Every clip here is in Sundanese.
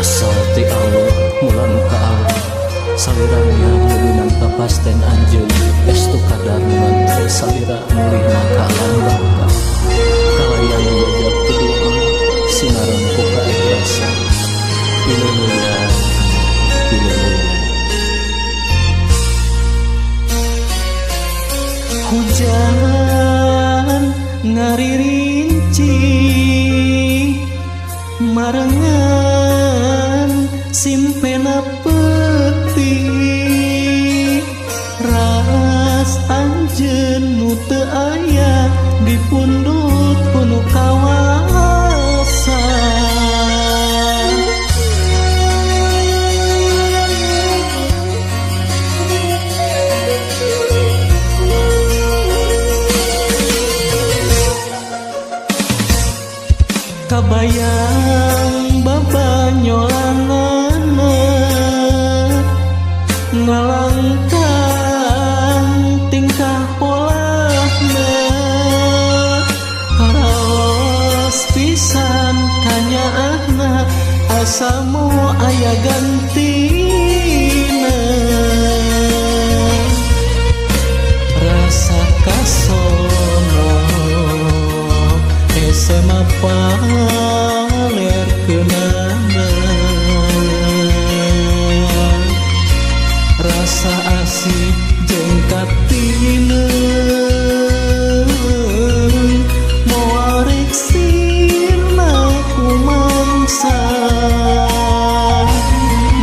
Asal ti Allah mulan ka Allah salira ngudunan kapasten anjeun estu kadar mantre salira mulihna ka alam baka kalayan jajab ku doa sinareng ku kaikhlasan pileuleuyan pileuleuyan. Hujan ngaririnci marengan simpena peti ras anjeun nu teu aya dipundut ku nu kawasa. Kabayang babanyolanana ngalangkang tingkah polahna karaos pisan kanyaahna asa moal aya gantina rasa kasono hese paler kenana rasa asih jeung katine moal rek sirna ku mangsa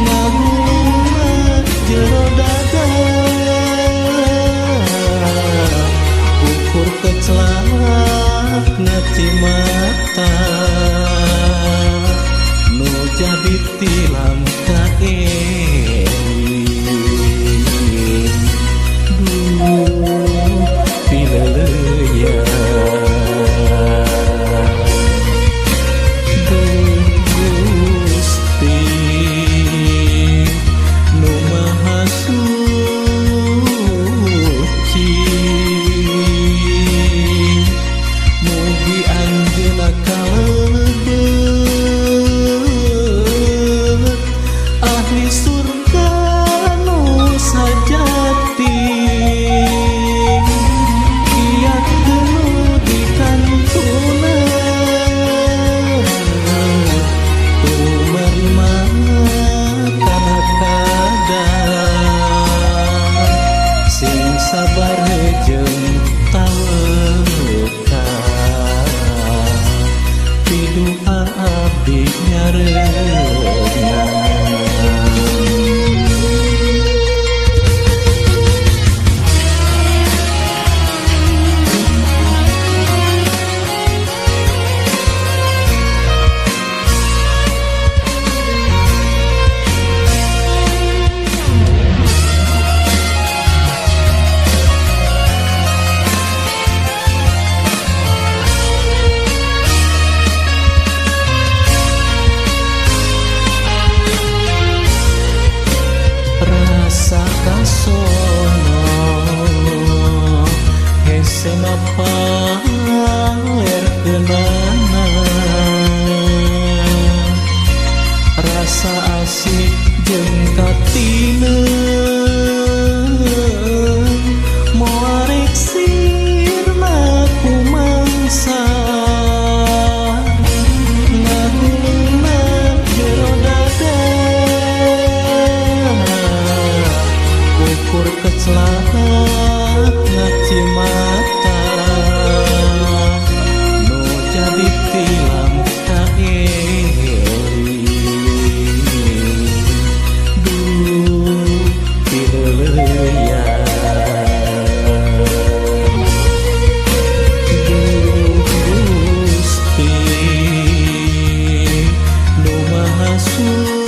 ngagulungna jero dada ukur kecelak ngaci mata nu jadi tilam kaeling duh pileuleyan duh Gusti nu Maha Suci mugi anjeunna kalebet ahli surga nu sajati kiat nu dikantuna tumarima kana kadar sing sabar jeung tawakal pidu'a abdi nyareungan. Rasa kasono hese mapaler keunana rasa asih jeung katine moal rek sirna ku mangsa ngagulungna jero dada ukur kecelak ngaci mata nu jadi tilam kaeling duh pileuleyan duh Gusti nu Maha Suci.